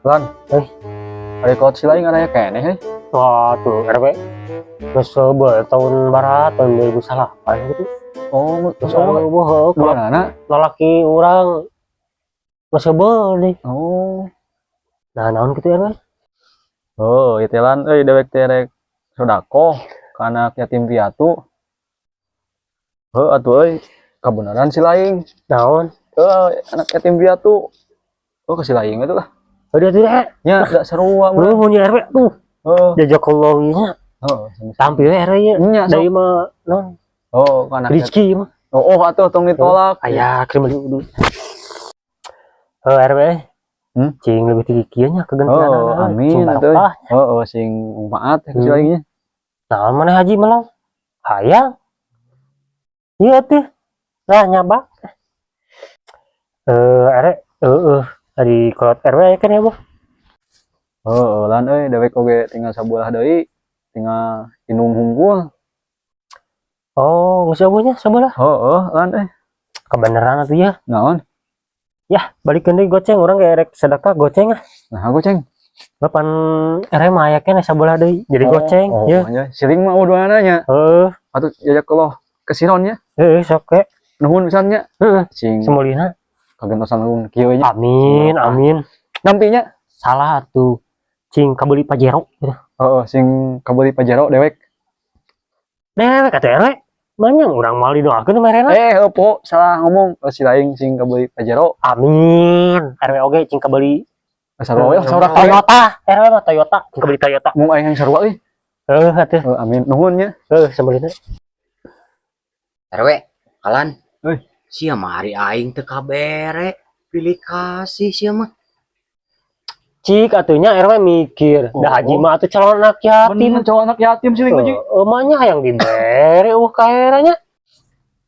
Lan. Eh. Ari kolot si lain aya keneh heuh. Wah, tuh RW. Geus seubeuh tahun barat tahun 2009 gitu. Oh, terus Terus oh, oh, dua anak. Lalaki urang geus seubeuh nih. Oh. Nah, naon kitu, RW? Oh, ieu teh, Lan, euy, dewek teh rek sodakoh ka anak yatim piatu. Heuh atuh euy, kabeneran si lain. Naon? Heuh, anak yatim piatu. Oh, ke si lain itu lah. Udah tuh deh. Nya, da sarua mah. Nuhun ya, RW. Tuh, Heuh, jazakallah nya. heuh, sami. Tampil we, RW ya. Nya, sok. Dari mah non Oh, ka anak yatim. rezeki mah. Oh, atuh tong ditolak. Aya krim dulu. Oh, RW. Cing lebih tinggi kieu nya kegentian. Oh, amin atuh. Oh, sing manfaat ya, si lainnya. Naon maneh, haji melong? Hayang. Iya tuh. Lah, nyabak. Eh, RW, heeh, ari kolot RW aya kan ya, Boh? Oh, Lan euy, dewek oge tinggal sabulah deui, tinggal indung hungkul. Oh, geus eueuh nya sabelah. Heeh, Lan euy. Kebenaran atuh ya. Naon? Ya, balikeun deui goceng, urang ge rek sedekah goceng ah. Nah, goceng. Bapan RW mah aya keneh sabelah deui. Jadi goceng, oh, ya. Nya. Siling mah udah nya. Heeh, Atuh jazakallah kasiron nya. Heeh, sok we. Nuhun pisan nya. Heeh, Sing semulina. Kagentosan nuhun kieu nya. Amin, amin. Nampinya. Salah tuh. Cing kabeli Pajero gitu. Heeh, sing kabeli Pajero dewek. Dewek atuh, RW. Banyak urang mal didoakeun merena. Eh, eupo salah ngomong. Oh, si lain sing kabeli Pajero. Amin. RW oge cing kabeli Sarua we, saurang we. Toyota. RW mah Toyota, cing kabeli Toyota. Mung aing yang sarua euy. Heuh atuh. Heuh, amin. Nuhun nya. Heuh, semulina. RW, kalan. Euy. Sia mah hari aing teu kabere. Pilih kasih sia mah. Cik atuh nya RW mikir. Oh. Dah haji mah atuh calon anak yatim. Bener cowok anak yatim sih haji. Heeh, mah nya hayang dibere euweuh kaeranya.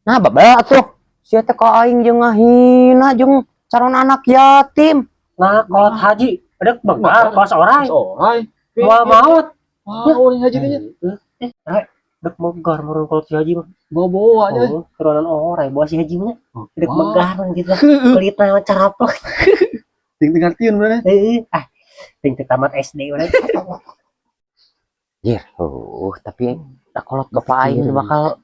Nah, babeh atuh. Sia teh ka aing jeung ngahina jeung calon anak yatim. Nah, kolot haji edek begar kos orai. Orai. Moal maot. Wah, orang haji teh nya. Eh, RW dek megar meureun kolot si haji mah. Bawa-bawa aja. Oh, turunan orai bawa si haji mah. Dek Wah. megar gitu. Kulitna caraplok. Ting tinggal tiun bener. Heeh. Ah, ting teu tamat SD urang. Jir, tapi da kolot bapak aing teh bakal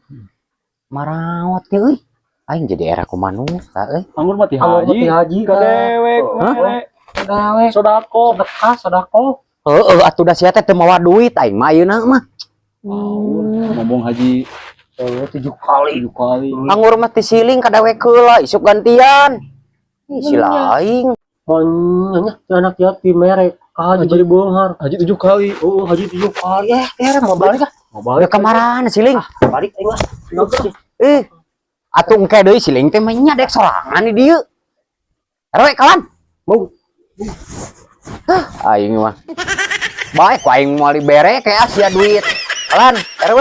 marawat ya euy. Aing jadi era kumanusa euy. Anggur mati Anggur haji. mati haji Ka dewek Hah? mere. Gawe Sodako. sedekah sodako. Heeh, atuh da sia teh teu mawa duit aing mah ayeuna mah. Ngomong haji Tujuh kali. 7 kali. Anggur mah ti siling ka dewek heula isuk gantian. Ih, si laing. Monyetnya si anak yatim merek ka haji Haji. bari beunghar. Haji 7 kali. Oh, haji 7 kali. Eh, eh, mau balik ah. Mau balik. Udah kamarana siling? Balik aing lah. Eh, atuh engke deui siling teh mah nya dek sorangan di dieu. RW, kawan. Bung. Hah, aing mah. Baik, ku aing moal dibere kayak sia duit. Kalan, RW.